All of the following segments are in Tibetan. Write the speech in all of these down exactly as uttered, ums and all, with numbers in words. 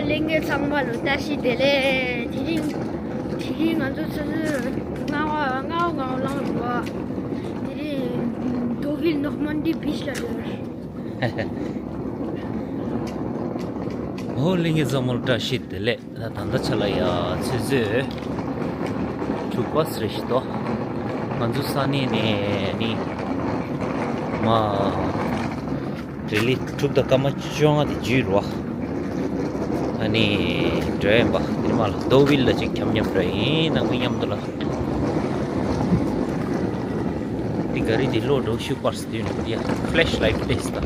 ལྷན་རྒྱས་ཚང་མ་ལ་བཀྲ་ཤིས་བདེ་ལེགས། དེ་རིང་དེ་རིང་ང་ཚོ་ཆུ་ཚོད་ལྔ་པ་ལྔ་པ་ལྔ་པ་ལངས་འདུག་པ། དེ་རིང་ཌོ་ཝིལ་ནོག་མན་ཌི་བིཆ་ལ་འགྲོ། ཨོ་ལྷན་རྒྱས་ཚང་མ་ལ་བཀྲ་ཤིས་བདེ་ལེགས། ད་ད་ལྟ་ཆ་ལ་ཡ་ཆུ་ཚོད་དྲུག་པ་ཙམ་རེད་ཤག་འདུག་ང་ཚོ་ས་གནས་ནས་ནི་མ་རི་ལི་དྲུག་དང་སྐར་མ་བཅོ་ལྔ་དེ་བརྒྱུད་རོ། ཨ་ནི་འགྲོ་ཡིན་པ། དེ་མ་ལ་ཌོ་ཝིལ་ལ་ཅིག་འཁྱམ་འཁྱམ་འགྲོ་ཡིན། ནང་མི་མཉམ་དུ་ལ། འདི་ག་རི་འདི་ལོ་འགྲོ་ཤུགས་པར་སུ་དུས་ནི་འདི་ཡ་ཕི་ལེཤ་ལའིཊ་ཏེ་སི་ད།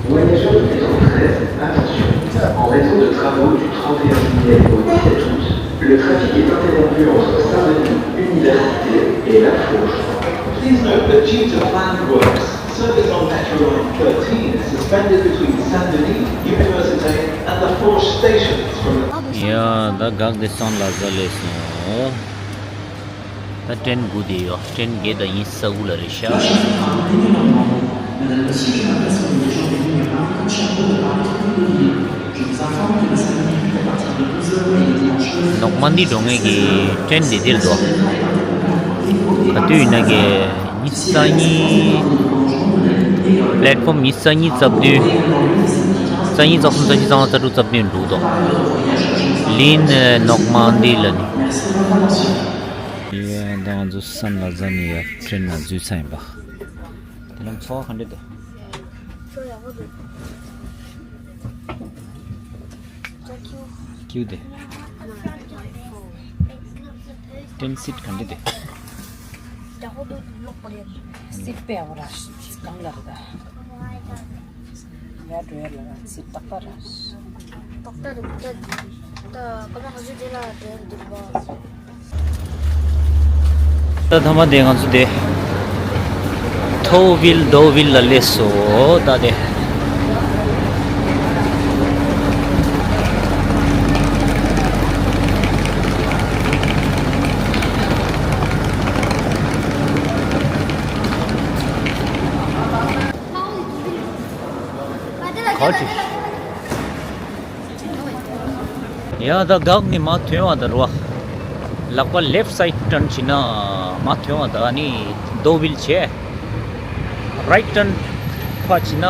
Voyageurs du métro treize, attention. En raison de travaux du trente et un juillet au dix-sept août, le trafic est interrompu entre Saint-Denis, Université et La Fourche. Please note that due to planned works, service on Metro Line thirteen is suspended between Saint-Denis, Université and La Fourche stations from the ཡ་ད་གག་དེ་སང་ལ་ཟ་ལས་སོང་། ད་ཊེན་དགུ་དེ་ཡོད། ཊེན་བརྒྱད་དང་གཉིས་ས་དགུ་ལ་རེད་ཤག་ནོག་མན་ཌི་འགྲོ་མཁན་གྱི་ཊེན་འདི་འདིར་འདུག་ག་དུས་ཡིན་ན་གི་ཉི་ཤུ་རྩ་གཉིས། པི་ལེཊ་ཕོམ་ཉི་ཤུ་རྩ་གཉིས་རྩ་བདུན། རྩ་གཉིས་རྩ་གསུམ་རྩ་བཞི་རྩ་ལྔ་རྩ་དྲུག་རྩ་བདུན་འདུག་དོ། ལིན་ནོག་མན་ཌི་ལ་ནི། ཡ་ད་ང་ཚོ་སན་ལ་ཟ་ནི་ཡ་ཊེན་ལ་འཛུལ་ཚར་ཡིན་པ། དེ་ནང་ཚོ་ག་འདྲ་འདུག་ཚོ་ཡག་པོ་འདུག་ཚོ་ཁྱུ། ཁྱུ་དེ། ཊེན་སིཊ་ག་འདྲ་འདུག་ཡག་པོ་འདུག་ལོག་པ་རེད། སིཊ་དཔེ་ཡག་པོ་ར་གང་ལ་རེད་ད། ཡ་འགྲོ་ཡ་ལ་སིཊ་ཏག་ཏག་ར། ཏག་ཏག་རེད་ད། ད་ཀ་མ་ག་ཚོད་དེ་ལ་འགྲོ་ཡ་འདུག་པ། ད་ཐ་མ་དེ་ང་ཚོ་དེ་ཐོ་ཝིལ་ཌོ་ཝིལ་ལ་སླེབས་སོང་ད་དེ། ག་ཅི། ཡ་ད་གག་ནི་མ་ཐོན་བ་ད་རུ་བ། ལག་པ་ལེཕ་སའིད་ཊརན་བྱེད་ན་མ་ཐོན་བ་ད་ནི་ཌོ་ཝིལ་བྱས། རའིཊ་ཊརན་ཕ་བྱེད་ན་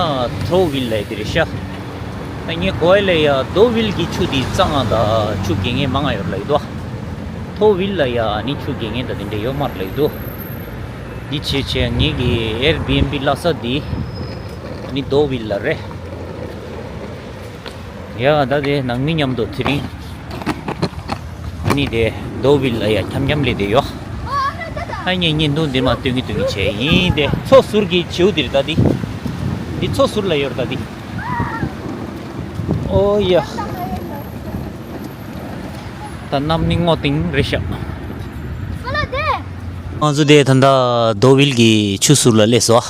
ཐོ་ཝིལ་ལ་ཡི་དེ་རེད་ཤག་ད་ངས་གོ་ཡ་ལ་ཡ་ཌོ་ཝིལ་གྱི་ཆུ་དེ་གཙང་ང་ད་ཆུ་རྒྱག་མཁན་མང་ང་ཡོད་ལ་ཡི་དོ། ཐོ་ཝིལ་ལ་ཡ་ནི་ཆུ་རྒྱག་མཁན་ད་དེ་འདྲ་ཡོད་མ་རེད་ལ་ཡི་དོ། འདི་བྱས་བྱས་ངེད་ཀྱི་ཨེར་བི་ཨེན་བི་ལ་ས་འདི་ནི་ཌོ་ཝིལ་ལ་རེད། ཡ་ད་དེ་ནང་མི་མཉམ་དུ་དེ་རིང་ཨ་ནི་དེ་ཌོ་ཝིལ་ལ་ཡ་འཁྱམ་འཁྱམ་ལས་དེ་ཡོད། ཨ་ངས་བརྙན་ཐུང་འདི་མ་སྟོན་གི་སྟོན་གི་བྱས་ཡིན་དེ། མཚོ་ཟུར་གྱི་བྱིའུ་འདི་རེད་ད་འདི། འདི་མཚོ་ཟུར་ལ་ཡོད་རེད་ད་འདི། ཨོ་ཡ། ད་གནམ་ནི་སྔོ་ཐིང་རེད་ཤག་ང་ཚོ་དེ་ད་ལྟ་ཌོ་ཝིལ་གྱི་ཆུ་ཟུར་ལ་སླེབས་སོང་།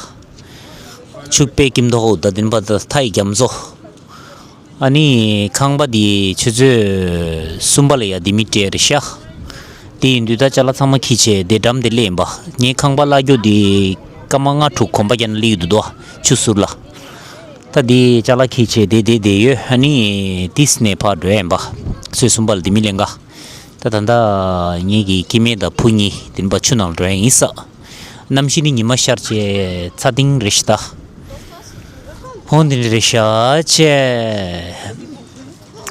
ཆུ་དཔེ་སྐྱིད་མདོག་ད་དེ་འདྲ་ད་མཐའ་ཡི་རྒྱ་མཚོ། ཨ་ནི་ཁང་པ་འདི་ཆུ་ཚོད་གསུམ་པ་ལ་ཡ་འདི་མི་སྤྲད་རེད་ཤག་དེ་ཡིན་དུས་ད་ཅ་ལག་ཚང་མ་འཁྱེར་བྱས་དེ་འགྲམ་དེ་སླེབས་ཡིན་པ། ངའི་ཁང་པ་གླ་རྒྱུ་འདི་སྐར་མ་ལྔ་དྲུག་གོམ་པ་རྒྱག་ན་སླེབས་ཀྱི་འདུག་དོ། ཆུ་ཟུར་ལ། ད་འདི་ཅ་ལག་འཁྱེར་བྱས་དེ་དེ་དེ་ཡོད། ཨ་ནི་ཏིས་ནས་ཕར་འགྲོ་ཡ་ཡིན་པ། ཆུ་ཚོད་གསུམ་པ་ལ་འདི་མི་ལེན་ག་ད་ད་ལྟ་ངེད་ཀྱི་སྐྱེ་དམན་དང་བུ་གཉིས་དེ་འདྲ་ཆུ་ནང་འགྲོ་ཡ་ཡིན་ས། གནམ་གཤིས་ནི་ཉི་མ་ཤར་བྱས་ཚ་ཐིང་རེད་ཤག་ད། ཧོ་འདི་འདྲ་རེད་ཤག་ཅེ།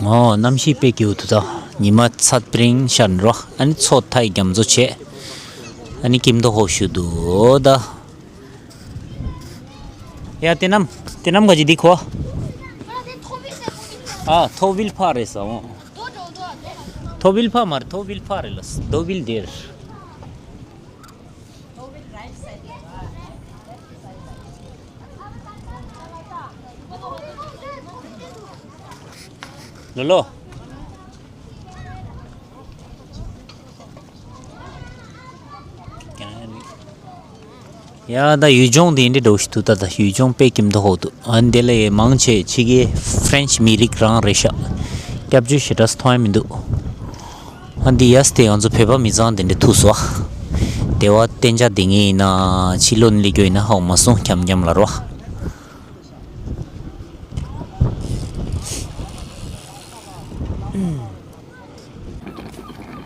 ཨོ་གནམ་གཤིས་དཔེ་སྐྱིད་འདུག་ད། ཉི་མ་ཚ་སྤྲིན་ཤར་འགྲོ། ཨ་ནི་མཚོ་མཐའ་ཡི་རྒྱ་མཚོ་བྱས། ཨ་ནི་སྐྱིད་མདོག་ཧོ་ཞུ་འདུག་ད། ཡ་དེ་ནམ་དེ་ནམ་ག་ཅི་འདི་ཁོ། ཨ་ཐོ་ཝིལ་ཕ་རེད་ས་འོང་། ཐོ་ཝིལ་ཕ་མ་རེད། ཐོ་ཝིལ་ཕ་རེད་ལ་ཌོ་ཝིལ་དེར། ལོ་ལོ། ཡ་ད་ཡུལ་ལྗོངས་དེ་འདྲ་འགྲོ་ཞིག་འདུག་ད་ད་ཡུལ་ལྗོངས་དཔེ་ཀྱིམ་དུ་ཧོ་འདུག་ཨ་འདི་ལ་མང་ཆེ་ཕྱི་རྒྱལ་ཧྥ་རན་ཆི་མི་རིགས་རང་རེད་ཤག་སྐྱབས་བཅོལ་ཞེ་དྲག་མཐོང་ཡ་མི་འདུག་ཨ་འདི་ཡས་དེ་ང་ཚོ་བོད་པ་མི་ཚང་དེ་འདྲ་ཐུག་སོ། དེ་བ་གཏན་འཇགས་དེ་ངས་ཡིན་ན་ཕྱི་ལོགས་ནས་སླེབས་རྒྱུ་ཡིན་ན་ཧ་གོ་མ་སོང་འཁྱམ་འཁྱམ་ལ་རོ།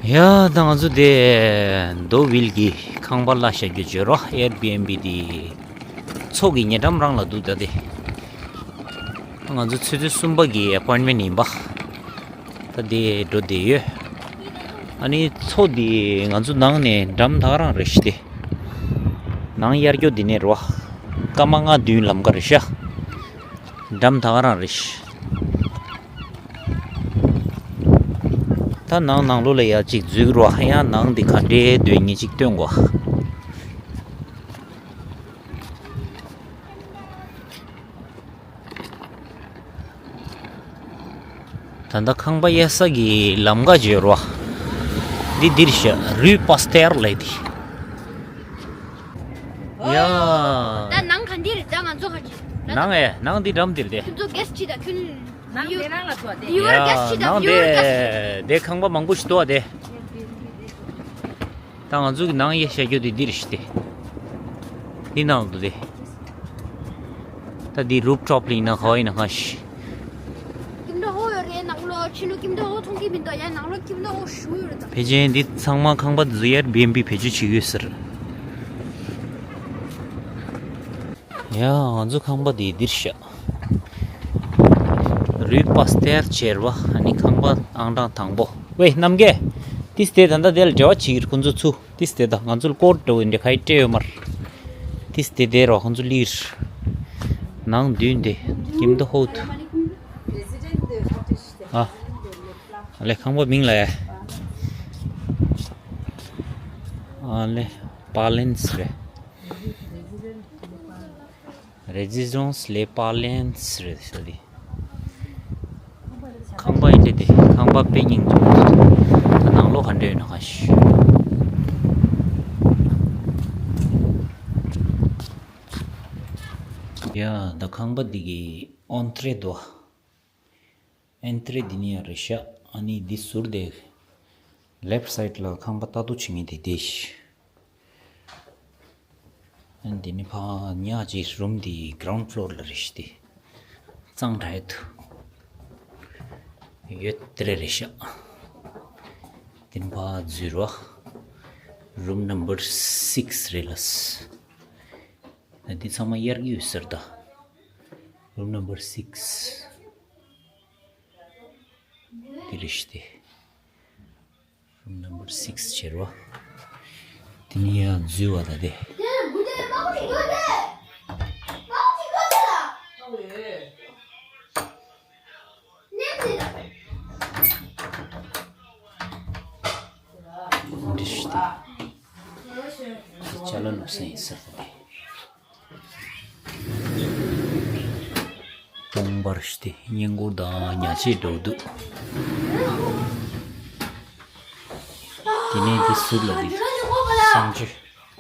ཡ་ད་ང་ཚོ་དེ་རྡོ་བིལ་གྱི་ཁང་པ་ལ་བཞག་རྒྱུ་བརྗོད་རོགས། Airbnb དེ་མཚོ་གི་ཉེ་འགྲམ་རང་ལ་འདུག་ད་དེ་ང་ཚོ་ཆུ་ཚོད་གསུམ་པ་གི་appointment ཡིན་པ། ད་དེ་འགྲོ་བསྡད་ཡོད། ཨ་ནི་མཚོ་དེ་ང་ཚོ་ནང་ནས་འགྲམ་ད་ག་རང་རེད་ཤི་དེ། ནང་གཡར་རྒྱོ་དེ་ནས་རོ། སྐར་མ་ལྔ་བདུན་ལམ་ཀ་རེད་ཤག་འགྲམ་ད་ག་རང་རེད་ཤི། ད་ནང་ནང་ལོགས་ལ་ཡ་གཅིག་འཛུལ་རོགས། ཡང་ནང་འདི་ག་འདྲའི་སྡོད་ཉེ་གཅིག་སྟོན་དགོས། ད་ལྟ་ཁང་པ་གཡར་ས་གི་ལམ་ཀ་བརྗོད་རོགས། འདི་འདིར་ཤ་rue Pasteur ལས་འདི། ཡ། ད་ནང་ག་འདི་རེད། ད་ང་ཚོ་ག་ཅི། ནང་ཨེ་ནང་འདི་འགྲམ་འདིར་དེ། ཁྱོད་ཚོ་guest ཅི་ད་ཁྱོད། ནང་དེ་ནང་ལ་ཚོ་དེ། ཡ་ནང་དེ་དེ་ཁང་པ་མང་པོ་ཞིག་འདུག་དེ། ད་ང་ཚོ་གི་ནང་ཡེ་བྱ་རྒྱུ་དེ་འདིར་ཞིག་དེ། འདི་ནང་དུ་དེ། ད་འདི་rooftop ལ་ཡིན་ན་ག་བ་ཡིན་ན་ག་ཤི། ཀིམ་ད་ཧོ་ཡོད་རེད་ནང་ལོགས། ཕྱི་ལོགས་ཀིམ་ད་ཧོ་མཐོང་གི་མི་འདུག་ཡ་ནང་ལོགས་ཀིམ་ད་ཧོ་ཞུ་ཡོད་རེད་ད། ཕལ་ཆེར་འདི་ཚང་མ་ཁང་པ་འཛུལ་ཡར་Airbnb བེད་སྤྱོད་བྱེད་ཀྱི་ཡོད་ཟེར། ཡ་ང་ཚོ་ཁང་པ་འདི་འདིར་ཤག rue Pasteur ཆེར་བ་ཨ་ནི་ཁང་པ་ཨང་གྲངས་དང་པོ། ཝེ་རྣམ་རྒྱལ། ཏིས་དེ་ད་ལྟ་དེ་ལ་འབྲེལ་བ་བྱེད་ཀྱི་རེད་ཁོ་ཚོ་ཚུ། ཏིས་དེ་ད་ང་ཚོ་ལ་སྐོར་འགྲོ་བའི་འདྲ་ཁ་ཡི་སྤྲད་ཡོད་མར། ཏིས་དེ་དེ་རོ་ཁོ་ཚོ་ལིར། ནང་མདུན་དེ་ཀིམ་དུ་ཧོ་ཐུ། ཨ། ཨ་ལེ་ཁང་པ་མིང་ལ་ཡ། ཨ་ལེ་པ་ལེན་སི་རེད། Résidence Les Parlins རེད་ཟེར་དེ། ཁང་པ་ཡིན་དེ་དེ་ཁང་པ་དཔེ་སྙིང་རྗེ་པོ་འདུག་ད་ནང་ལོགས་ག་འདྲ་ཡོད་ན་ག་ཤི། ཡ་ད་ཁང་པ་འདི་གི་ཨོན་ཏྲེ་དོ། ཨེན་ཏྲེ་འདི་ནི་ཡང་རེད་ཤག་ཨ་ནི་འདི་ཟུར་དེ། left side ལ་ཁང་པ་ལྟ་རྟོག་བྱེད་མཁན་དེ་བསྡད་ཤག་ཨ་ནི་འདི་ནི་ཕ་ཉག་ཅིག་རུམ་འདི་ground floor ལ་རེད་ཤག་དེ། གཙང་སྦྲ་ཡོད་དུ། ཡོད་དེ་རེད་རེད་ཤག་དེ་ནི་ཕ་འཛུལ་རོགས། room number six རེད་ལ། འདི་ཚང་མ་གཡར་གྱི་ཡོད་ཟེར་ད། room number six འདི་རེད་ཤག་དེ། room number six ཆེར་བ། དེ་ནི་ཡང་འཛུལ་བ་ད་དེ། འདི་ཤི་དེ། ཅ་ལ་ལུག་སེང་ཡིན་ཟེར་ད་དེ། སྟོང་པར་ཞི་སྟེ་སྙིང་གུར་དང་ཉ་ཆས་འགྲོ་འདུག་དེ་ནས་འདི་ཟུར་ལ་འདི་གསང་སྤྱོད།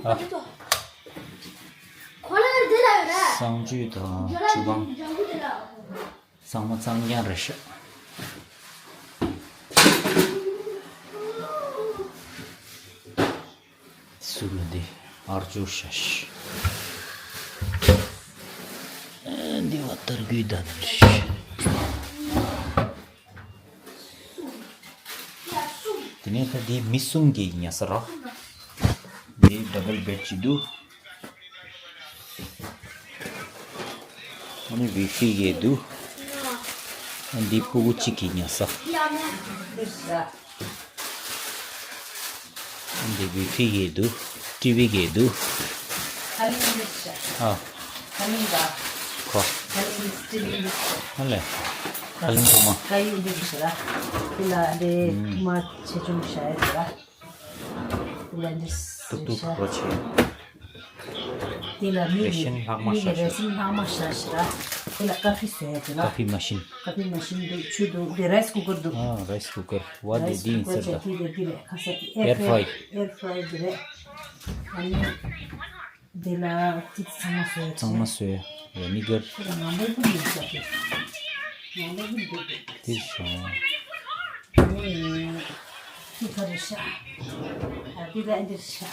ཨ། གསང་སྤྱོད་དང་ཁྲི་པང་། གཙང་མ་གཙང་རྐྱང་རེད་ཤག་སུ་ལ་འདི་ཨར་ཅོ་ཤ་ཤི། འདི་བ་ཏར་གུའི་ད་ནི་ཤི། དེ་ནས་ད་འདི་མི་གསུམ་གྱི་ཉལ་ས་ར། འདི་double bed ཅིག་འདུག་ཨ་ནི་ཝི་ཕི་གི་འདུག་ཨ་འདི་ཕྲུ་གུ་གཅིག་གི་ཉལ་ས། ཨ་འདི་ཝི་ཕི་གི་འདུག་ཊི་ཝི་གི་འདུག་ཨ། ཁོ། ཨ་ལེ། ཁ་ལིང་ཐུ་མ། ཏུག་ཏུག་གྲོ་ཆེ། དེ་ལ་མི་རེ་ཤན་ལྷག་མ་མི་རེ་ཤ་ཤ། རེ་ཤན་ལྷག་མ་ཤ་ཤ། དེ་ལ་ཀ་ཕི་བཟོས་ཡ་དེ་ལ། ཀ་ཕི་མ་ཤིན། ཀ་ཕི་མ་ཤིན་འདུག་ཆུ་འདུག་དེ་རའི་སི་ཀུ་ཀར་འདུག་ཨ་རའི་སི་ཀུ་ཀར་བ་དེ་རའི་སི་དེ་ཡིན་ཀུ་ཀར་ཟེར་ད། དེ་དེ་དེ་རེད་ཁ་ཤས་ཨེར་ཨེར་ཕ་ཡི། ཕ་ཡི་ཨེར་ཕ་ཡི་དེ་རེད། ཨ་ནི། འདི་ལ་ཅིག་ཚང་མ་བཟོས། ཚང་མ་བཟོས། ཡ་མི་དགར། ཁྱེད་ལ་ངང་པ་ཀུན་ཡིན་ས་དེ། ངང་པ་ཀུན་འདུག་དེ། དེ་བྱུང་། ཨ་ནི་ཅིག་ག་རེ་ཤ། ཨ་འདི་ལ་འདིར་ཤ།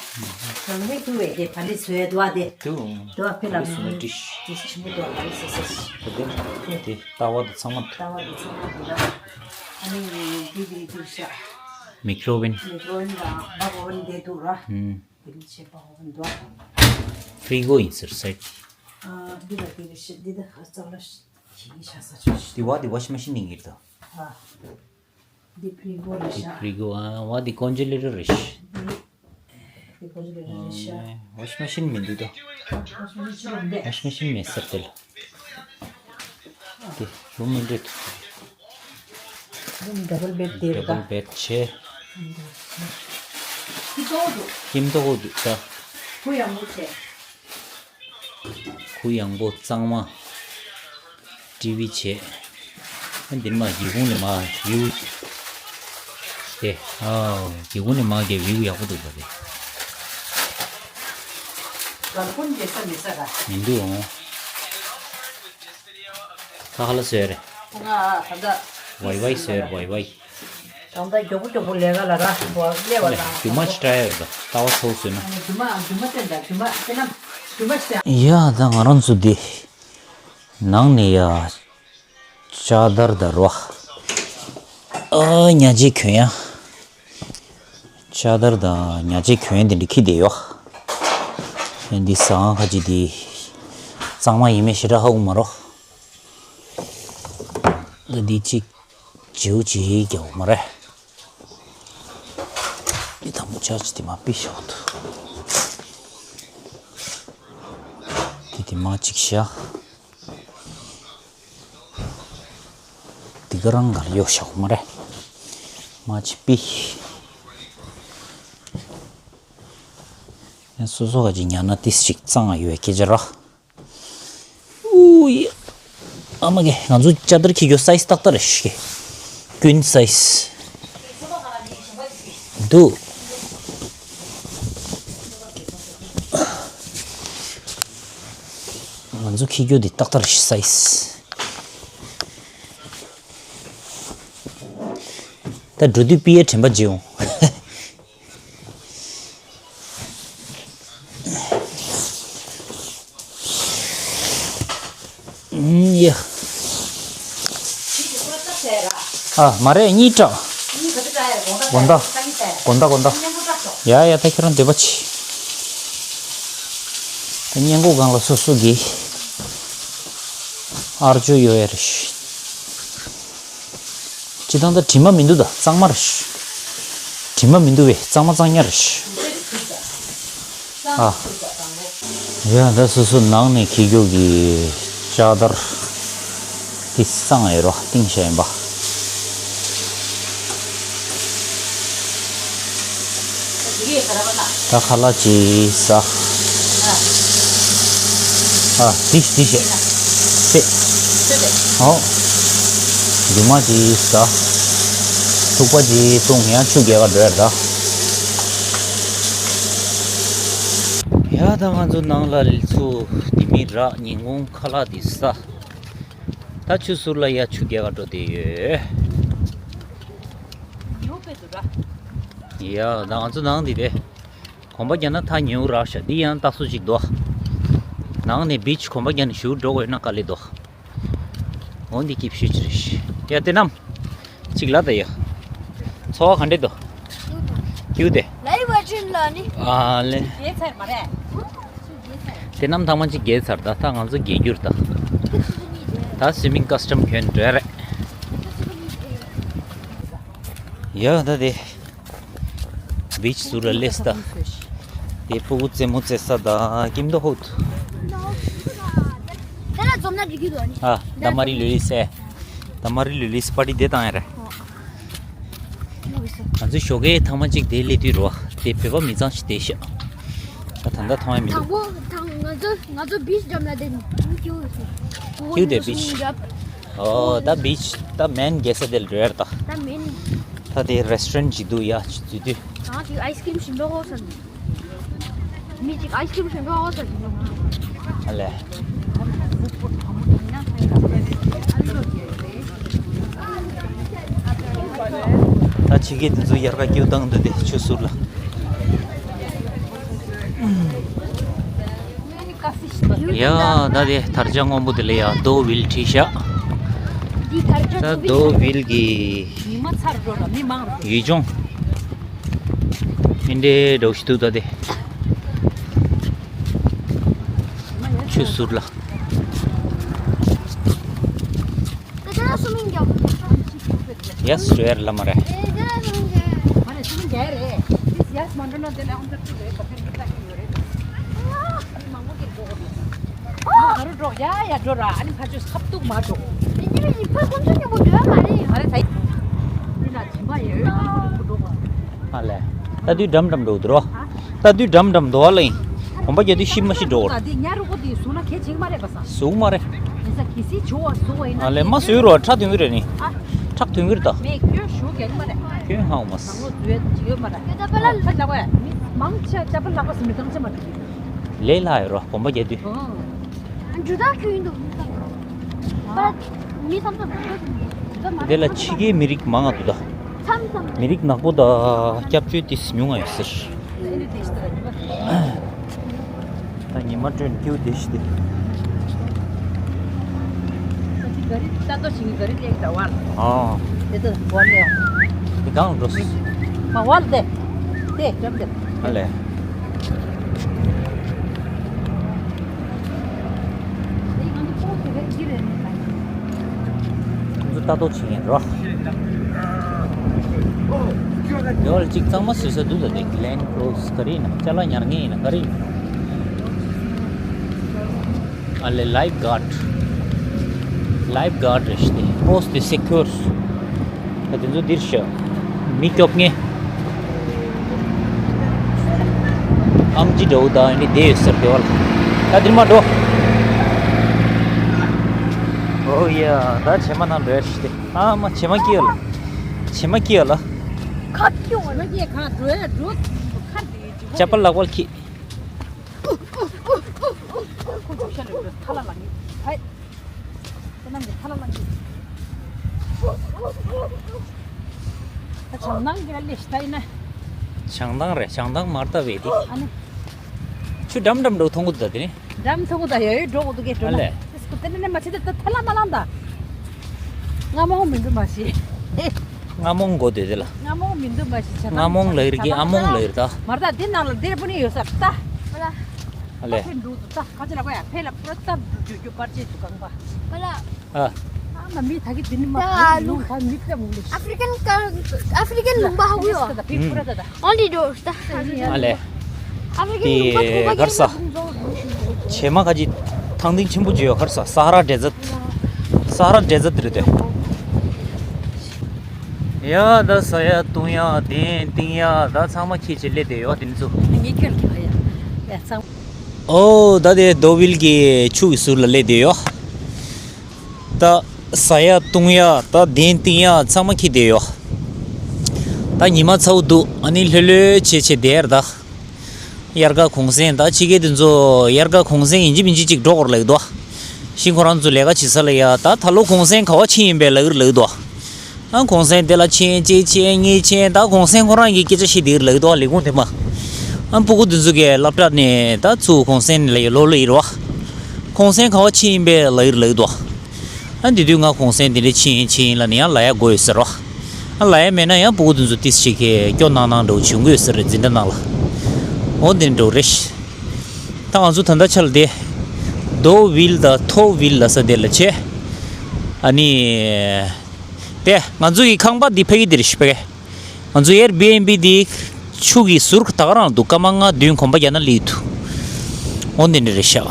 ངང་པའི་ཀུན་བས་དེ་བ་ལི་བཟོས་འདུག་ཨ་དེ། དུ། འདུག་ཨ་ཕི་ལ་སུ་ནི་ཏིཤ། ཏིཤ་ཆེན་པོ་འདུག་ཨ་བ་ལི་བཟོས་བཟོས། དེ་ལྟ་བ་དེ་ཚང་མ། ལྟ་བ་དེ་ཚང་མ་འདུག་ཨ། ཨ་ནི་འདི་འདི་འདིར་ཤ། མིག་ལོ་བིན། མིག་ལོ་བིན་ལ་བ་གོ་བིན་དེ་འདུག་ར། ཧུམ། དེ་ལས་བྱེད་པ་འོ་འདུག་ཕྲི་གོ་ཡིན་ཟེར་སའི། ཨ་འདི་ལ་དེ་རེ་ཞིག་འདི་ད་ཧ་ཙག་ལ་ཞིག་ཤ་ས་ཆོད་ཤིག་འདི་བ་འདི་ཝ་ཤིང་མ་ཤིན་ནི་ངེར་ད། ཨ་འདི་ཕྲི་གོ་རེ་འདི་ཤ། ཕྲི་གོ་ཨ་བ་འདི་ཀོན་ཇེ་ལེ་ཊར་རེ་ཤིག་འདི་ཀོན་ཇེ་ལེ་ཊར་རེ་ཤ། ཝ་ཤིང་མ་ཤིན་མི་འདུག་ད། ཝ་ཤིང་མ་ཤིན་ཆོད་འདི། ཝ་ཤིང་མ་ཤིན་མེད་ཟེར་དེ་ལ། དེ་རུམ་མི་འདྲེད། རུམ་ཌབ་བལ་བེད་དེ་རེད་ད། ཌབ་བལ་བེད་བྱས། ཁྱིམ་ཐོག་འདུག་ཁྱིམ་ཐོག་འདུག་ད། ཁུ་ཡང་མོ་བྱས། ཁུ་ཡང་པོ་གཙང་མ། ཊི་ཝི་བྱས། ཨ་འདི་མ་སྒེའུ་ཁུང་ནས་མ་བིའུ། དེ་ཨ་སྒེའུ་ཁུང་ནས་མ་གི་བིའུ་ཡག་པོ་འདུག་ད་དེ། གར་ཀོན་རྒྱལ་ས་མེད་ས་ག་མི་འདུག་ཨང་། ཁ་ཁ་ལ་ཟེར། ང་ད་ལྟ་ཝའི་ཝའི་ཟེར་ཝའི་ཝའི། ད་ལྟ་མགྱོགས་པོ་མགྱོགས་པོ་ལས་ཀ་ལ་ར་བ་ལས་བ་ལ་རྒྱུ་མ་ཅི་ཏྲ་ཡོད་ད་ལྟ་བ་ཚོགས་ཟོས་ན། རྒྱུ་མ་རྒྱུ་མ་བསྟན་ད་རྒྱུ་མ་བསྟན་ན་རྒྱུ་མ་ཅི་ཡ་ད་ང་རང་ཚོ་འདི་ནང་ནས་ཡ་ཅ་དར་ད་རོ་ཨ་ཉ་ཅི་གྱོན་ཡ། ཅ་དར་དང་ཉ་ཅི་གྱོན་དེ་འདྲ་ཁྱེར་བསྡད་ཡོད། ཡང་འདི་ཟ་ཁང་ཁ་ཅིག་འདི་གཙང་མ་ཡིན་མིན་ཞེ་དྲག་ཧ་གོ་མ་རོ། ད་འདི་གཅིག་བྱིའུ་གཅིག་རྒྱག་མ་རེད། འདི་དང་པོ་ཅ་ཅི་དེ་མ་པི་ཤོག་ཏུ། འདི་དེ་མ་གཅིག་བཞག་འདི་ག་རང་གར་གཡོག་བཞག་མ་རེད། མ་ཅི་པི། ཡང་སོ་སོ་ག་ཅིག་ཉར་ན་ཏིས་ཅིག་གཙང་ཡོད་སྐད་ཆ་ར། ཨུ་ཡ། ཨ་མ་གེ་ང་ཚོ་ཅ་དར་ཁྱི་གྱོ་སའི་སི་ཏག་ཏག་རེད་ཤི་གེ་ཀུན་སའི་སི་འདུག་ང་ཚོ་ཁྱི་གྱོ་འདི་ཏག་ཏག་རེད་ཤི་སའི་སི། ད་འགྲོ་དུས་པི་ཡའི་དྲན་པ་བརྗེད་འོང་། ཨུམ་ཡ། ཨ་མ་རེད་གཉིས་སྐྲག་དགོན་བདག་དགོན་བདག་དགོན་བདག་ཡ་ཡ་ད་ཁྱེད་རང་འདོད་པ་ཆེ། ད་སྔས་མགོ་སྒང་ལ་སོ་སོ་གི་ཨར་ཅོ་ཡོད་ཡ་རེད། སྤྱི་བཏང་ད་དྲི་མ་མི་འདུག་ད་གཙང་མ་རེད། དྲི་མ་མི་འདུག་བས་གཙང་མ་གཙང་ཉ་རེད། ཨ། ཡ་ད་སོ་སོ་ནང་ནས་ཁྱི་རྒྱུག་གི་ལྕགས་དར་དེ་གཙང་ཡོད་རོ་གཏིང་ཤ་ཡིན་པ། ད་ཁ་ལག་ཅིག་ཟ། ཨ་དེ་དེ་བྱས། ཨོ། རྒྱུ་མ་ཅིག་ཟ། ཐུག་པ་ཅིག་བཏུང་ཡང་ཆུ་རྒྱག་ག་འགྲོ་ཡ་རེད་ད། ཡ་ད་ང་ཚོ་ནང་ལ་ཚུར་དེ་མི་རག་ཉིན་གུང་ཁ་ལག་དེ་ཟ། ད་ཆུ་ཟུར་ལ་ཡ་ཆུ་རྒྱག་ག་འགྲོ་བསྡད་ཡོད། ཉོ་དཔེ་འདུག་ར། ཡ་ད་ང་ཚོ་ནང་འདི་དེ། གོམ་པ་རྒྱག་ན་ཐག་ཉེ་བོ་རག་ཤག་འདི་ཡང་རྟགས་བཟོ་ཅིག་འདུག་ནང་ནས་བིཆ་གོམ་པ་རྒྱག་ནས་ཞུ་འགྲོ་དགོས་ན་དཀའ་ལས་འདུག་འོ་འདི་སྐྱིད་ཤོས་ཅིག་རེད་ཤག་ཡ་དེ་རྣམས། ཅིག་ལ་ད་ཡ། འཚོ་བ་ག་འདྲས་འདུག་སྐྱིད་དེ། ལའི་བ་ཅིན་ལ་ནི། ཨ་ལེ། དེ་རྣམས་ཐང་མ་ཅིག་རྒྱལ་ཚར་ད་ད་ང་ཚོ་རྒྱལ་རྒྱུར་ད། ད་སུའི་མིང་ཀ་སི་ཊམ་གྱོན་འདྲ་རེད། ཡ་ད་དེ། བིཆ་ཟུར་ལ་སླེབས་ད། དེ་ཕྲུ་གུ་རྩེད་མོ་རྩེ་ས་དང་ཀིམ་དོ་ཧུད། དེ་ལ་འཛོམས་ན་འགྲིག་གི་འདུག་ཨ་ནི། ཨ་ད་མ་རི་ལུ་ལི་སེ། ད་མ་རི་ལུ་ལི་སེ་པར་ཊི་དེ་བཏང་ཡ་རེད། ཨོ། ང་ཚོ་ཞོགས་ཀའི་ཐང་མ་གཅིག་དེ་སླེབས་དུས་རོ། དེ་བོད་པ་མི་ཚང་ཞིག་དེ་ཤག་ད་ད་ལྟ་མཐོང་ཡ་མི་འདུག་དང་པོ་དང་ང་ཚོ་ང་ཚོ་བིཆ་འགྲམ་ལ་དེ་ནི་ཁྱིའུ་ཁྱིའུ་དེ་བིཆ། ཨོ་ད་བིཆ་ད་མེན་རྒྱལ་ས་དེ་ལ་འགྲོ་ཡ་རེད་ད། ད་མེན། ད་དེ་རེ་སི་ཊོ་རན་ཊི་ཅིག་འདུག་ཡ་ཅིག་འཛུལ་དུས། ང་དེ་ཨའི་སི་ཀི་རིམ་ཞིམ་པོ་ཧོ་སམ། མི་གཅིག་ཨའི་སི་ཀྲིམ་ཞིམ་པོ་ཨོ་ཙམ་ཞིག་ལ། ཨ་ལས། ད་ཕྱི་རྒྱལ་དེ་ཚོ་ཡར་ཀ་སྐྱེའུ་བཏང་འདུག་སྟེ་ཆུ་ཟུར་ལ། ཡ་ད་དེ་དར་ཆ་སྔོན་པོ་དེ་ལ་ཡ་རྡོ་བིལ་བྲིས་ཤག། འདི་དར་ཆ་ད་ཆུ་བིལ་རྡོ་བིལ་གྱི་མི་མ་ཚར་འགྲོ་ལ་མི་མང་རུ། ཡུལ་ལྗོངས། ཨིན་འདྲའི་འདྲ་བོ་ཞིག་འདུག་ད་དེ། ཆུ་ཟུར་ལ། ཡ་སུ་མིང་རྒྱབ། ཡ་སུ་ཡར་ལ་མ་རེད། ཨ་ནི་སུ་མིང་རྒྱབ་རེད། ཡ་སུ་མ་འགྲོ་ན་དེ་ལ་ཨང་ཚར་གཅིག་རེད། ག་ཕེར་མི་ལྟ་གི་ཡོད་རེད། ཨ་ནི་མང་པོ་གིས་འགྲོ་དགོས་རེད། ཨ་ནི་ག་རུ་འགྲོ་ཡ་ཡ་འགྲོ་ར། ཨ་ནི་ཕ་ཆོས་ཁ་ཐུག་མ་འགྲོ། ཨེ་ནི་ཡིན་ཕ་ཁོང་ཚོ་མཉམ་པོ་འགྲོ་ཡ་མ་རེད། མ་རེད་ད། འདི་ན་བྱིན་པ་ཡོད་ཨ་ནི་ཁོང་ཚོ་འགྲོ་དགོས། ཨ་ལས། ལྟ་དུས་འགྲམ་འགྲམ་འགྲོ་འདུག་རོ། ལྟ་དུས་འགྲམ་འགྲམ་འདུག་ཨ་ལ་ཡིན། གོམ་པ་རྒྱག་དུས་ཤི་མ་ཤི་འགྲོ་འོར། ད་དེ་ཉ་རུ་ཀོ་དེ་བཟུང་ན་གལ་ཆེན་གྱི་མ་རེད་པ་ས། བཟུང་མ་རེད། མི་ས་གི་སི་བྱོ་བ་བཟུང་བ་ཡིན་ན། ཨ་ལས་མ་བཟོས་རོ་ཁྲག་ཐོན་གི་རེད་ནི། ཨ། ཁྲག་ཐོན་གི་རེད་ད། མེད་སྐྱོ་ཞུ་གལ་མ་རེད། ཁྱོད་ཧང་མ་སི། ང་ཚོ་ཡོད་ཅི་ཡོད་མ་རེད། ད་པ་ལ་ལ་བ་མི་མང་ཆེ་ཅ་པ་ལ་བ་སི་མི་གང་ཆེ་མ་རེད། ལས་ལ་ཡོད་རོ་གོམ་པ་རྒྱག་དུས། ཨ། འཇུ་ད་ཁྱོད་ཡིན་འདུག་མི་གང་། མི་ཐམས་ཅད་དེ་ལ་ཕྱི་རྒྱལ་མི་རིགས་མང་ང་འདུག་ད། མི་རིགས་ནག་པོ་དང་སྐྱབས་བཅོལ་དེ་ཉུང་ང་ཡོད་ཟེར། ད་ཉི་མ་སྒྲོན་སྐྱིའུ་དེ་ཞིག་དེ། ཨ། དེ་གང་འགྲོ། ཨ་ལས། ཁོང་ཚོ་ལྟ་རྟོག་བྱེད་མཁན་རོ། ཡོལ་གཅིག་གཙང་མ་བཟོས་ས་འདུག་ད་དེ་གི་ལན་ཀོ་སི་ག་རེ་ཡིན་ན་ཅ་ལག་ཉར་མཁན་ཡིན་ན་ག་རེ་ཡིན་ན། ཨ་ལེ་ལའིབ་གཱར་ཌི། ལའིབ་གཱར་ཌི་རེད་ཤི་དེ་པོ་སི་ཊི་སེ་ཀུར། ད་དེ་ཚོ་འདིར་ཤ། མི་སྐྱོབ་མཁན། ཨམ་ཅི་འདྲ་བོ་དང་ཨ་ནི་བསྡད་ཡོད་ཟེར་དེ་བ་ལ། ད་འདིར་མ་འགྲོ། ཨོ་ཡ་ད་བྱེ་མ་ནང་འགྲོ་ཡ་ཤི་དེ། ཨ་མ་བྱེ་མ་སྐྱེ་ཡོད་ལ། བྱེ་མ་སྐྱེ་ཡོད་ལ། ཁ་སྐྱེ་ཡོད་ལ། བྱེ་མ་སྐྱེ་གང་འགྲོ་ཡ་འགྲོ། ཁ་དེ་ཅི་ཅ་པ་ལག་པར་ཁྱི། ཁོ་ཚོ་ཤ་ལས་འགྲོ་ཐ་ལ་ལ་ངེས། ཧའི། ཁོ་རྣམས་ཀྱི་ཐ་ལ་ལ་ངེས། ད་བྱང་ཐང་གི་ལ་ལས་ཤི་ད་ཡིན་ན། བྱང་ཐང་རེད་བྱང་ཐང་མར་ལྟ་བས་དེ། ཨ་ནི། ཆུ་འགྲམ་འགྲམ་འགྲོ་མཐོང་གི་འདུག་ད་དེ་ནི། འགྲམ་མཐོང་གི་ད་ཡོད་ཡོད་འགྲོ་གི་འདུག་གས་འགྲོ་ཨ་ན། ལས། ཨིས་ཁོ་དེ་ནི་ནི་མ་ཆེ་ད་ད་ཐ་ལ་མ་ལང་ད། རྔ་མོང་མི་འདུག་མ་ཤི། རྔ་མོང་གོ་དེ་དེ་ལ། རྔ་མོང་མི་འདུག་མ་ཤི་ཆ་རྔ་མོང་ལ་ཡིར་གི་ཨ་མོང་ལ་ཡིར་ད། མར་ད་དེ་ནང་ལ་དེར་པོ་ནི་ཡོད་ས་ད། ཨ་ལས། ཕེ་འགྲོ་འདུག་ད་ཁ་ཆེ་ལ་པ་ཡ་ཕེ་ལ་པྲོ་ཏབ་འགྲོ་རྒྱུ་རྒྱུ་པར་ཆེ་འདུག་གང་པ། ཨ། ཨ་མ་མི་ད་གི་དེ་ནི་མ་ད་ཨ་ལུ་ད་མི་ཀ་མུ་ལི། ཨ་ཧྥི་རི་ཀན་ཀ་ཨ་ཧྥི་རི་ཀན་ལུང་པ་ཧ་གོ་ཡོད། ད་ཕི་ཕུ་ར་ད་ད། ཨོན་ལི་ཌོ་ད། ཨ་ལས། ཨ་ཧྥི་རི་ཀན་ལུང་པ་ཐུག་པ་གར་ས། བྱེ་མ་ཁ་ཅིག་ཐང་ཐིང་ཆེན་པོ་ཅིག་ཡོད་གར་ས་ས་ཧ་ར་ཌེ་ཛར་ཊ། ས་ཧ་ར་ཌེ་ཛར་ཊ་རེད་དེ། ཡ་ད་ཟ་ཡ་བཏུང་ཡ་དེ་བཏིང་ཡ་ད་ཚང་མ་ཁྱེད་ཀྱིས་སླེབས་བསྡད་ཡོད་དེ་ཚོ། ངས་ཁྱོད་ལ་ཡ་ཡ་ཚང་། ཨོ་ད་དེ་རྡོ་བིལ་གྱི་ཆུ་གི་ཟུར་ལ་སླེབས་བསྡད་ཡོད། ད་ཟ་ཡ་བཏུང་ཡ་ད་གདན་བཏིང་ཡ་ཚང་མ་ཁྱེར་བསྡད་ཡོད། ད་ཉི་མ་ཚ་བོ་འདུག་ཨ་ནི་ལྷོད་ལྷོད་བྱས་བྱས་བསྡད་ཡར་ད། དབྱར་ཁ་གུང་སེང་ད་ཕྱི་རྒྱལ་དེ་ཚོ་དབྱར་ཁ་གུང་སེང་ཡིན་གཅིག་མིན་གཅིག་ཅིག་འགྲོ་དགོས་ལབ་ཀྱི་འདུག་ཤིང་ཁོ་རང་ཚོ་ལས་ཀ་བྱེད་ས་ལ་ཡ་ད་ད་ལོ་གུང་སེང་ག་བ་ཕྱིན་ཡིན་པས་ལབ་ཀྱི་ལབ་ཀྱི་འདུག་ཨ་གུང་སེང་དེ་ལ་ཕྱིན་གཅིག་ཕྱིན་གཉིས་ཕྱིན་ད་གུང་སེང་ཁོ་རང་གི་སྐད་ཆ་བཤད་བསྡད་ཀྱི་ལབ་ཀྱི་འདུག་ལས་ཁུངས་དེ་མ། ཨ་སྤུ་གུ་དེ་ཚོ་གིས་སློབ་གྲྭ་ནས་ད་ཚུར་གུང་སེང་ལ་ཡ་ལོག་ལབ་ཀྱི་རེད་བ། གུང་སེང་ག་བ་ཕྱིན་ཡིན་པས་ལབ་ཀྱི་ལབ་ཀྱི་འདུག་ཨ་འདི་དུས་ང་གུང་སེང་དེ་འདྲ་ཕྱིན་ཡིན་ཕྱིན་ཡིན་ལབ་ནས་ཡང་ལབ་ཡ་དགོས་ཡོད་ཟེར་རོ། ཨ་ལབ་ཡ་མེད་ན་ཡང་སྤུ་གུ་དེ་ཚོ་ཏིས་ཞིག་གིས་སྐྱོ་སྣང་སྣང་འདྲ་བོ་བྱུང་གི་ཡོད་ཟེར་རེད་འཛིན་གྲྭ་ནང་ལ། འོ་འདི་འདྲ་བོ་རེད། ད་ང་ཚོ་ད་ལྟ་ཆ་ལ་དེ། རྡོ་བིལ་དང་ཐོ་བིལ་ལབ་ས་དེ་ལ་ཆེ། ཨ་ནི། དེ་ང་ཚོ་ཡི་ཁང་པ་འདི་ཕ་གི་འདི་རེད་ཤི་ཕ་གི། ང་ཚོ་ཨེར་བི་ཨེན་བི་འདི་ཆུ་གི་ཟུར་ད་ག་རང་འདུག་སྐར་མ་ལྔ་བདུན་གོམ་པ་རྒྱག་ན་སླེབས་འདུག་འོ་འདི་འདྲ་རེད་ཤག་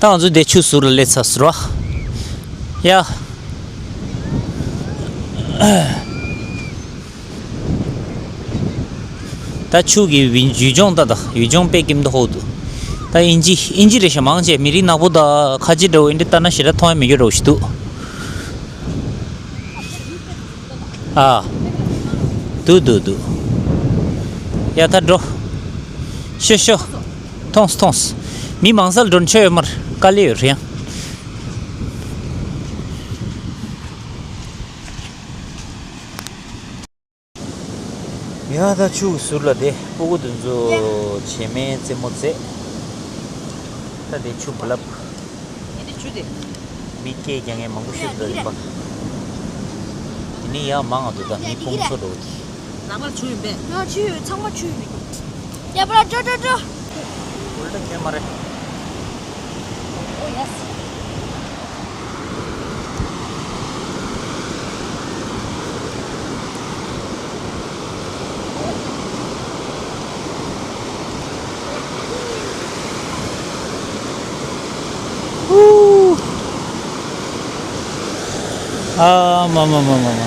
ད་ང་ཚོ་འདི་ཆུ་ཟུར་ལ་སླེབས་ཚར་སོང་ར། ཡ། ད་ཆུ་གི་ཡུལ་ལྗོངས་ད་ད་ཡུལ་ལྗོངས་དཔེ་ཀིམ་དུ་ཧོ་འདུག་ད་ཨིན་ཇི་ཨིན་ཇི་རེད་ཤག་མང་ཆེ་མི་རིགས་ནག་པོ་ད་ཁ་ཆེ་འདྲ་བོ་ཨིན་དྲི་ལྟ་ན་ཞེ་དྲག་མཐོང་ཡ་མི་འགྱུར་འདྲ་བོ་ཞིག་འདུག་ཨ། འདུག་འདུག་འདུག་ཡ་ད་འགྲོ། ཤོ་ཤོ། མཐོང་སོང་། མཐོང་སོང་། མི་མང་སར་འགྲོ་ཆོག་ཡོད་མ་རེད། དཀའ་ལས་ཡོད་རེད་ཡང་། ཡ་ད་ཆུ་ཟུར་ལ་དེ་སྤུ་གུ་དེ་ཚོ་བྱེ་མའི་རྩེད་མོ་རྩེ། ད་དེ་ཆུ་བ་ལབ། ཡ་དེ་ཆུ་དེ། མི་སྐད་རྒྱག་མཁན་མང་པོ་ཤོད་འདུག་ཡིན་པ། དེ་ནི་ཡ་མང་ང་འདུག་ད་མི་སྤུངས་ཚོ་འགྲོ་གི། ལག་པར་ཆུ་ཡོད་པས། ཡ་ཆུ་ཡོད། ཚང་མ་ཆུ་ཡོད་མི་འདུག་ཡ་པ་ལ་འགྲོ་འགྲོ་འགྲོ། ཨུལ་ཊ་ཁྱོད་མ་རེད། ཨོ་ཡེ་སི། ཨ་མ་མ་མ་མ་མ།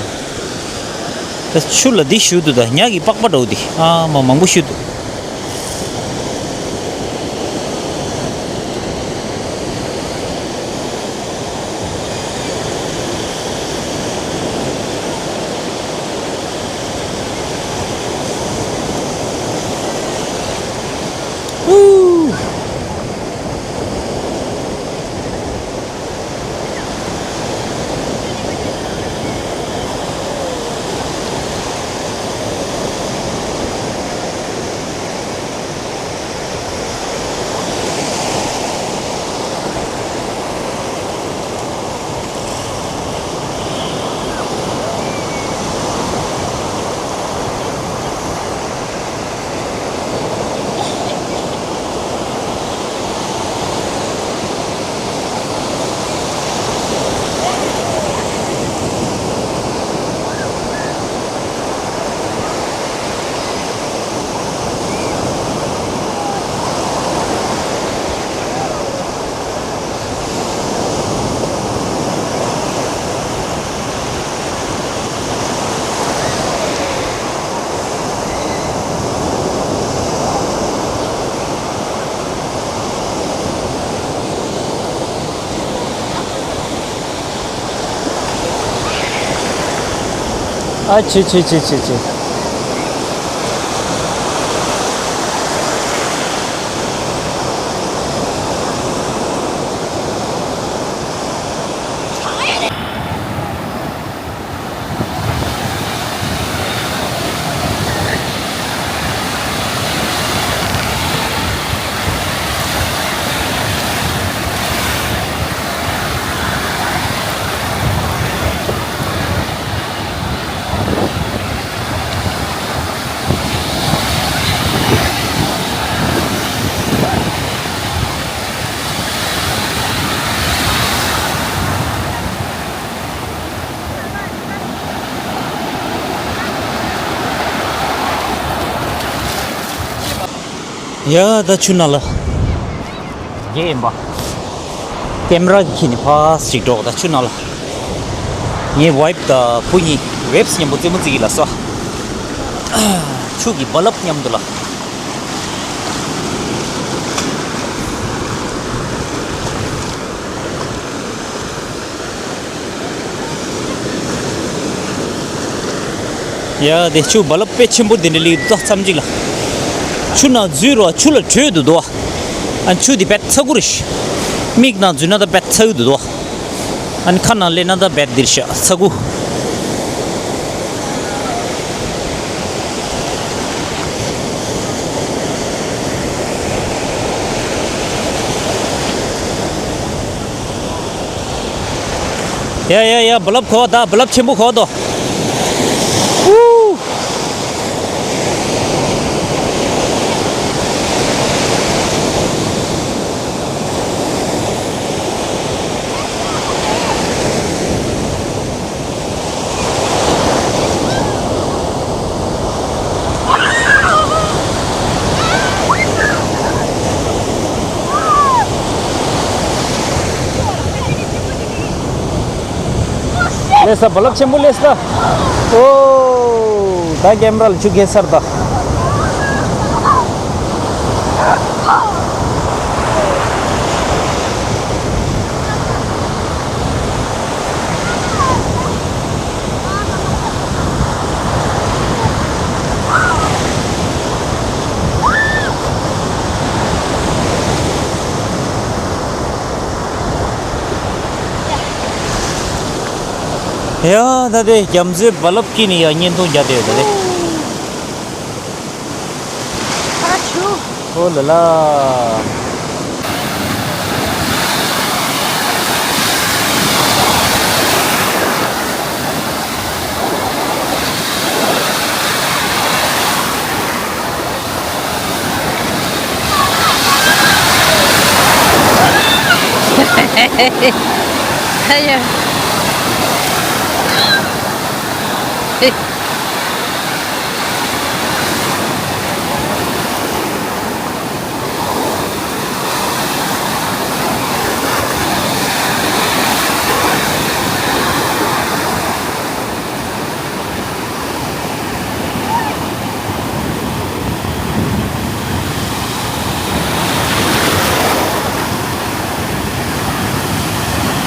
ད་ཆུ་ལ་འདི་ཞུ་འདུག་ད་ཉ་གི་པགས་པ་འདྲ་བོ་འདི་ཨ་མ་མང་པོ་ཞུ་འདུག་ཨ་ཆི་ཆི་ཆི་ཆི་ཆི། ཡ་ད་ཆུ་ནང་ལ། རྒྱས་ཡིན་པ། ཀེམ་ར་གི་ཁྱི་ནི་ཕ་ཞིག་འགྲོ་ད་ཆུ་ནང་ལ། ངའི་ཝའིཕ་དང་བུ་གཉིས་ཝེབ་སི་མཉམ་པོ་རྩེད་མོ་རྩེ་གི་ལ་སོ། ཆུ་གི་རྦ་རླབས་མཉམ་དུ་ལ། ཡ་དེ་ཆུ་རྦ་རླབས་དཔེ་ཆེན་པོ་དེ་འདྲ་ལི་ཏོག་ཙམ་ཅིག་ལ། ཆུ་ནང་འཛུལ་རོགས་ཆུ་ལ་བྲོས་འདུག་དོ། ཨ་ཆུ་དེ་བེད་ཚ་གུ་རེ་ཤི། མིག་ནང་འཛུལ་ན་ད་བེད་ཚ་གུ་འདུག་དོ། ཨ་ནི་ཁ་ནང་སླེབས་ན་ད་བེད་འདིར་ཤ་ཚ་གུ། ཡ་ཡ་ཡ་རྦ་རླབས་གོ་བ་ད་རྦ་རླབས་ཆེན་པོ་གོ་བ་དོ། ཧུ། ལེས་ད་རྦ་རླབས་ཆེན་པོ་ལེས་ད། ཨོ། ད་ཀེམ་ར་ལ་ཆུ་གེ་སར་ད། ཡ། ད་དེ་རྒྱ་མཚོའི་རྦ་རླབས་ཀྱིས་ནི་ཡ་བརྙན་ཐུང་རྒྱག་བསྡད་ཡོད་ད་དེ། ཨོ་ལ་ལ།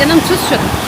དེ་རྣམས་ཚུར་ཤོད།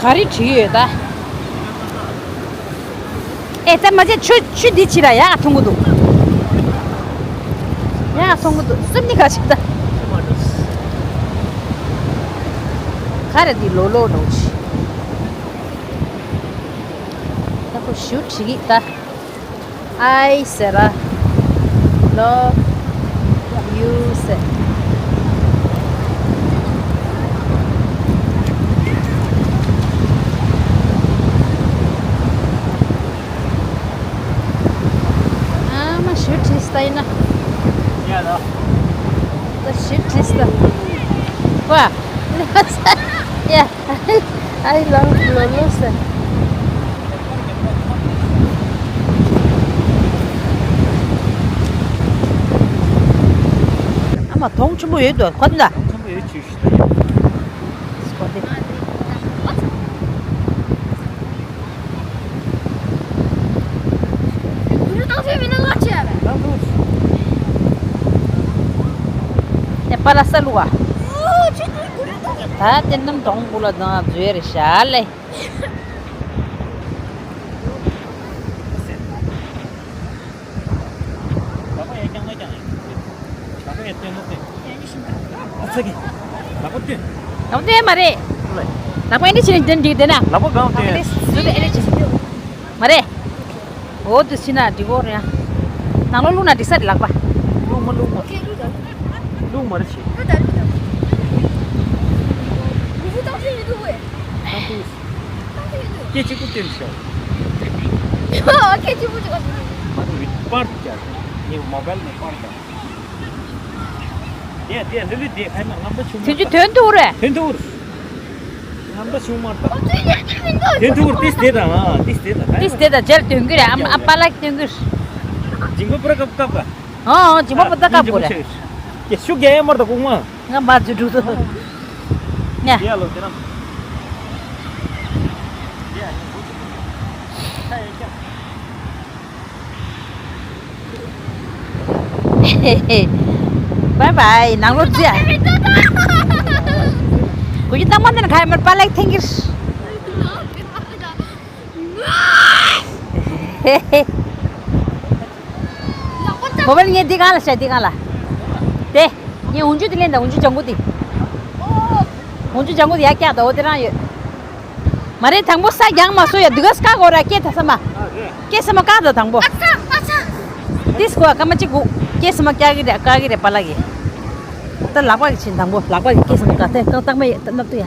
ག་རེ་བྲིས་ཡོད་ད། ཨེ་ཙམ་མ་བྱེད། ཆུ་ཆུ་འདི་ཕྱིར་ར་ཡག་མཐོང་གི་འདུག། ཡག་མཐོང་གི་འདུག། སེམས་ནི་ག་ཞིག་ད། ག་རེ་འདི་ལོ་ལོ་ནོ་ཆི། ད་ཁོ་ཞུ་བྲིས་ཀྱི་ད། ཨའི་ཟེར་ར། ལོ། ཡུ་ཟེར། ཀ་ཡ། I love Lolo ཟེར། ཨ་མ་དོང་ཆེན་པོ་ཡོད་དོ་ཁོ་ན། དོང་ཆེན་པོ་ཡོད་ཆུ་ཤི། ཨེ་པ་ལ་ས་ལུ་བ། ད་དེ་རྣམས་དོང་བུ་ལ་དང་འཛུལ་རེ་ཤ་ལེ། ལག་པ་ཡར་བརྐྱངས་ན་བརྐྱངས་ཡིན། ལག་པ་ཡར་བསྟན་ན་བསྟན། ཨ་ཙི་གི། ལག་པ་བསྟན། ལག་པ་བསྟན་མ་རེད། ལག་པ་ཡར་འདི་བྱས་ནས་འདི་འདི་འདི་ན། ལག་པ་གང་བསྟན། ལག་པ་འདི་ཟུར་དུ་ཨེ་རེད་བྱས། མ་རེད། འོ་འདི་བྱས་ན་འགྲིག་གོ་རེད། ནང་ལོགས་བླུགས་ན་འགྲིག་ས་རེད་ལག་པ། བླུགས་མ་བླུགས་མ། བླུགས་མ་རེད་བྱས། སྐད་གཅིག་པུ་བསྟན་ཤོག་སྐད་གཅིག་པུ་ཅིག་པར་རྒྱག་ངའི་མོ་བལ་ནས་པར་རྒྱག་དེ་དེ་ལི་ལི་དེ་ཁ་ན་རྔམ་པ་ཆུང་མ། དེ་ཚོ་དོན་དུ་རེད། དོན་དུ་རེད། རྔམ་པ་ཆུང་མ་ད། དོན་དུ་རེད། ཏིས་དེ་དང་ཨ་ཏིས་དེ་དང་། ཏིས་དེ་དང་ཇལ་དོན་གི་རེད། ཨམ་ཨ་པ་ལགས་དོན་གི་རེད། ཇིང་གོ་པུ་ར་ཀབ་ཀབ་ག་ཨ་ཨ་ཇིང་གོ་པུ་ད་ཀབ་གོ་རེད། ཀྱེ་ཤུ་གེ་མར་ད་གུང་མ། ང་མ་ཇུ་འགྲོ་དོ། ཉ། ཡ་ལོ་དེ་རང་། བའི་བའི་ནང་ལོགས་ཙི། གུ་ཡི་ཏང་མ་ནན་ཁ་ཡ་མར་པ་ལེག་ཐེང་གིར། མོ་བལ་ངས་འདི་གང་ལ་བྱ་འདི་གང་ལ། དེ། ངས་འུན་ཆུ་དེ་ལེན་ད་འུན་ཆུ་ལྗང་གུ་དེ། འུན་ཆུ་ལྗང་གུ་དེ་ཡ་ཀྱག་ད་འོ་དེ་རང་ཡོད། མ་རེད་དང་པོ་ས་རྒྱང་མ་སོ་ཡ་འདི་ག་སྐག་གོ་ར་སྐད་ད་ས་མ། སྐད་ས་མ་སྐག་ད་དང་པོ། ཏིས་གོ་ཨ་ཀ་མ་གཅིག་གུ། སྐད་ས་མ་སྐག་གི་རེད་སྐག་གི་རེད་པ་ལགས་ཀྱི། ད་ལག་པ་གི་ཕྱིན་དང་པོ་ལག་པ་གི་སྐད་ས་མ་སྐག་ད་སྐག་སྟག་མ་ཡ་ད་ནབ་ཏུ་ཡ།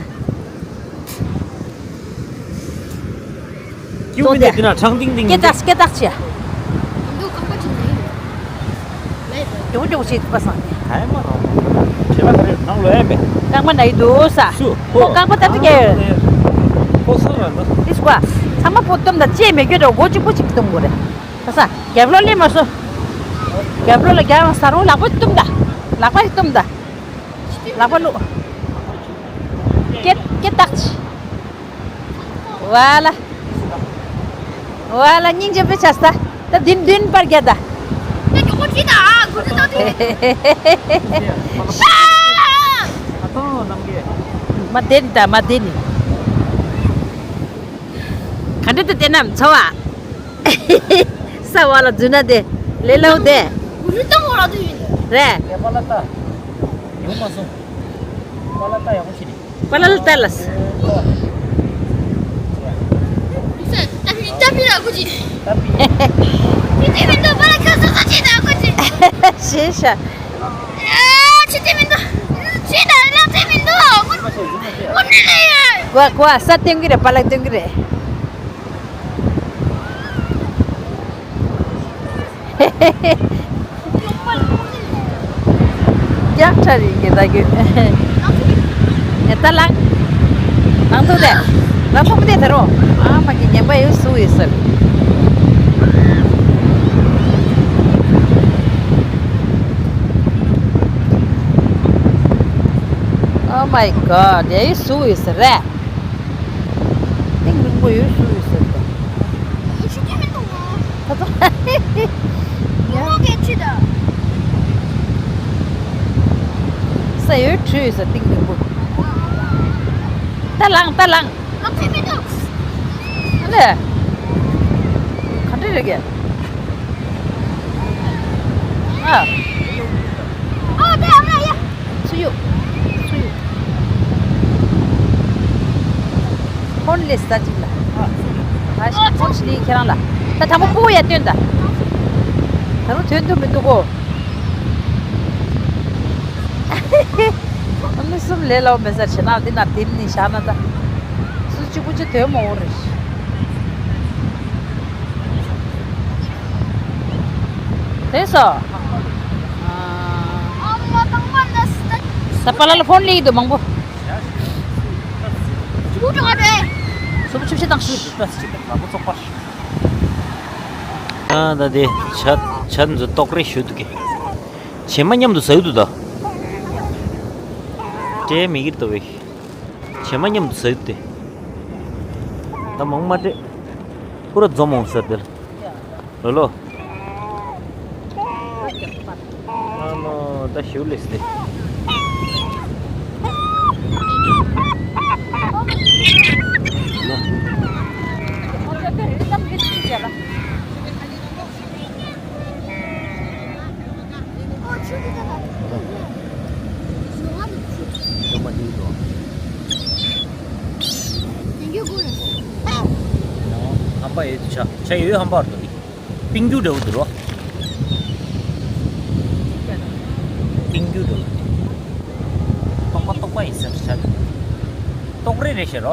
ཀྱུ་མི་དེ་དེ་ན་ཁྲང་ཏིང་ཏིང་སྐད་ཏག་སྐད་ཏག་ཆེ། འདུག་ཁང་པ་ཅིག་ནས་ཡོད། ལས་ད། ཀྱོག་ཀྱོག་བྱེད་ཐུབ་པ་སང་། ཧའི་མ་རོ། བྱེད་པ་ག་རེ་ནང་ལོ་ཨེ་པེ། རྐང་པ་ན་ཡི་འདུག་ས། སུ། ཁོ་རྐང་པ་ཏག་ཏག་གེ། ཁོ་ས་ར་ན། ཨིས་ཀ། ཚང་མ་པོ་སྟོམ་ད་ཅེས་མེ་སྐྱོད་དོ་སྒོ་གཅིག་པོ་གཅིག་སྟོམ་དགོས་རེད། ཁ་ས། རྒྱབ་ལོགས་སླེབས་མ་སོང་། རྒྱབ་ལོགས་ལ་རྒྱབ་ས་རུང་ལག་པ་སྟོམ་ད། ལག་པ་སྟོམ་ད། ལག་པ་བླུགས། སྐད་སྐད་ཏག་ཆེ། ཝ་ལ། ཝ་ལ་སྙིང་རྗེ་པོ་ཆགས་ས། ད་བདུན་བདུན་པར་རྒྱ་ད། ད་མགྱོགས་པོ་བྲིས་ད་ཨ་ཁུ་ཚོ་ད་དུས། ཨ་ཏོ་ནམ་གེ། མ་བདེ་ནི་ད་མ་བདེ་ནི། ག་འདྲ་ད་བལྟས་ན་ཚ་བ། ས་བ་ལ་འཛུལ་ན་དེ་ལས་སླ་བོ་དེ། གུ་རུ་ཏང་བ་ལ་དུ་ཡིན། རེད། ཡ་པ་ལ་ཏ། ཡོང་མ་སོང་། པ་ལ་ཏ་ཡག་པོ་བྱེད་ནི། པ་ལ་ལ་ཏ་ལ་སི། ད་མི་ད་མི་ལ་གུ་ཅི། ད་མི། ཁྱི་དེ་མི་འདུག་པ་ལ་ཁ་སོ་སོ་ཅི་ད་གུ་ཅི། ཞེས་ཤ། ཨ་ཁྱི་དེ་མི་འདུག་ཅི་ད་ལ་དེ་མི་འདུག་གུ་ནི་ལ་ཡ། གོ་གོ་ས་སྟོན་གི་རེད་པ་ལ་སྟོན་གི་རེད། རྒྱག་ཁྲ་རེད་ཀྱི་ད་གི། ད་ལགས། ལགས་འདུག་དེ། ལགས་ཐོག་དེ་ད་རོ། ཨ་མ་གི་ཉན་པ་ཡོད་སུ་ཡོད་ཟེར། Oh my god ཡ་ཡོད་སུ་ཡོད་ཟེར་རེད། ཏིང་རིང་པོ་ཡོད་སུ་ཡོད་ཟེར་ཏེ། ཡོད་ཤུགས་ཀྱི་མི་འདུག་ཨ། ད་ཚོ། ཡོད་གེ་ཆི་ད། ས་ཡོད་ཁྲུས་ས་ཏིང་རིང་པོ། ད་ལངས་ད་ལངས། ལགས་ཀྱི་མི་འདུག་ཨ་ལས། ག་འདྲ་རེད་གེ། ཨ། ཨ་ད་ཨ་མ་ཡ། སུ་ཡོད། སུ་ཡོད། ཧོན་ལེ་ས་ཅིག་ལ། ཨ་ཤ་ཕོ་ཤི་ལི་ཁྱེད་རང་ལ། ད་དང་པོ་སྤུ་གུ་ཡ་སྟོན་ད། ད་རུང་དོན་དུ་མི་འདུག་གོ། ཨ་མི་གསུམ་ལས་སླ་བོ་མེད་ས་བྱེད་ན་འདི་ན་དེ་ནི་བཞག་ན་ད། སུ་གཅིག་པུ་ཅི་དོན་མོ་འོ་རེད། དེ་སོ། ཨ་མ་དང་མ་ན་སྟ་ ད་པཱ་ལགས་ལ་ཕོན་སླེབས་ཀྱི་འདུག་མང་པོ། སུ་བ་ཆུ་བཤད་དང་ཤི། ཨ་ད་དེ་ཇ་ཇ་འཛུ་ཏོག་རེ་ཞུ་འདུག་གི། བྱེ་མ་མཉམ་དུ་ཟ་གི་འདུག་ད། སྤྲད་མི་གིར་ཏོ་བེ། བྱེ་མ་མཉམ་དུ་ཟ་གི་འདུག་དེ། ད་མང་མ་སྤྲད། ཁོ་ར་འཛོམས་འོང་ཟེར་དེ་ལ། ལོ་ལོ། ཨ་མ་ད་ཞུ་ལེས་ཏེ། ཧམ་པ་ཡོད་དུ་ཆ་ཆ་ཡོད་ཧམ་པ་རེད་དོ། པིང་རྒྱུ་འདྲ་བོ་འདུག་རོ། པིང་རྒྱུ་འདྲ་བོ་འདུག་ཏོག་པ་ཏོག་པ་ཡིན་ཟེར་ཆ་འདུག་ཏོག་རེ་རེ་ཤེས་རོ།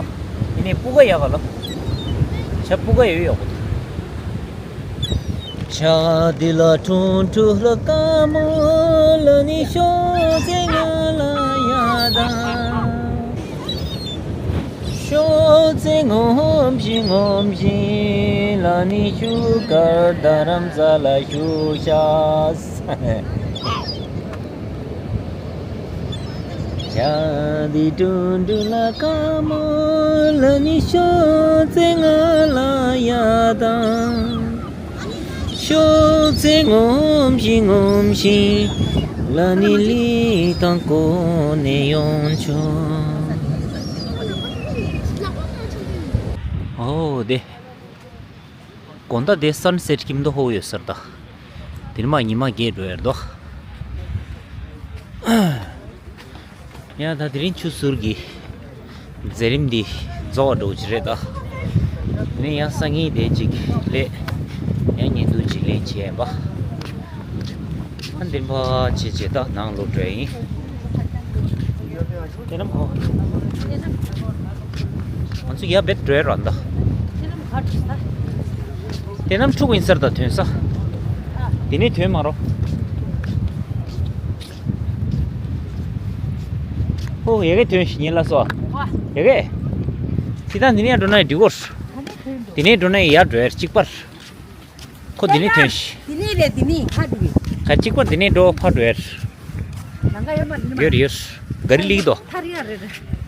ཡིན་ནའི་སྤུ་ག་ཡག་ག་ལོ། ཆ་སྤུ་ག་ཡོད་ཡག་པོ་འདུག་ཆ་འདི་ལ་ཁྲུང་ཁྲུང་ལ་དཀར་མོ་ལ་ནི་ཤོག་ཙེ་ང་ལ་ཡ་དང་། ཤོག་ཙེ་ངོམ་ཞིང་ངོམ་ཞིང་ལ་ནི་ཤུ་གར་རྡ་རམ་ས་ལ་ཤུ་ཤ་ས། ཆ་འདི་ཀྲུང་ཀྲུང་ལ་དཀར་མོ་ལ་ནི་ཤོག་ཙེ་ང་ལ་ཡ་དང་། ཤོག་ཙེ་ངོམ་ཞིང་ངོམ་ཞིང་ལ་ནི་ལི་དང་གོ་ནས་ཡོང་ཆོག་ཨོ་དེ། དགོང་དག་དེ་སན་སེཊ་ཀྱི་མདོ་ཧོ་ཡོད་སར་ད། དེར་མ་ཉི་མ་རྒྱས་འགྲོ་ཡར་དོ། ཡང་ད་དེ་རིང་ཆུ་ཟུར་གྱི་མཛད་རིམ་འདི་རྫོགས་འགྲོ་གི་རེད་ད། ནས་ཡང་སང་ཉིན་དེ་གཅིག་ལས་ཡང་ཉིན་དུ་གཅིག་ལས་བྱས་པ། ཨ་འདིར་འཕགས་བྱེད་བྱེད་ད་ནང་ལོག་འགྲོ་ཡིན། དེ་ནམ་གོ། ང་ཚོ་ཡར་བེད་འགྲོ་ཡ་རོ་ད། དེ་ནམ་ཕྲུ་གུ་ཡིན་སར་ད་ཐོན་ས། དེ་ནས་ཐོན་མ་རོ། ཨོ་ཡ་གེ་ཐོན་ཞིག་ཉིན་ལ་སོ། ཡ་གེ། ཁྱི་དང་འདི་ནས་འགྲོ་ན་འགྲིག་གོ། འདི་ནས་འགྲོ་ན་ཡར་འགྲོ་ཡར་གཅིག་པར། ཁོ་འདི་ནས་ཐོན་ཤི། འདི་ནས་རེད་འདི་ནས་ཁ་འགྲོ་གི། ཁ་གཅིག་པར་འདི་ནས་འགྲོ་ཕར་འགྲོ་ཡར། ནང་ག་ཡོད་མ་རེད་མ། ཡོད་རེད་ཡོད། ག་རི་ལིག་དོ། ཐར་ཡ་རེད་རེད།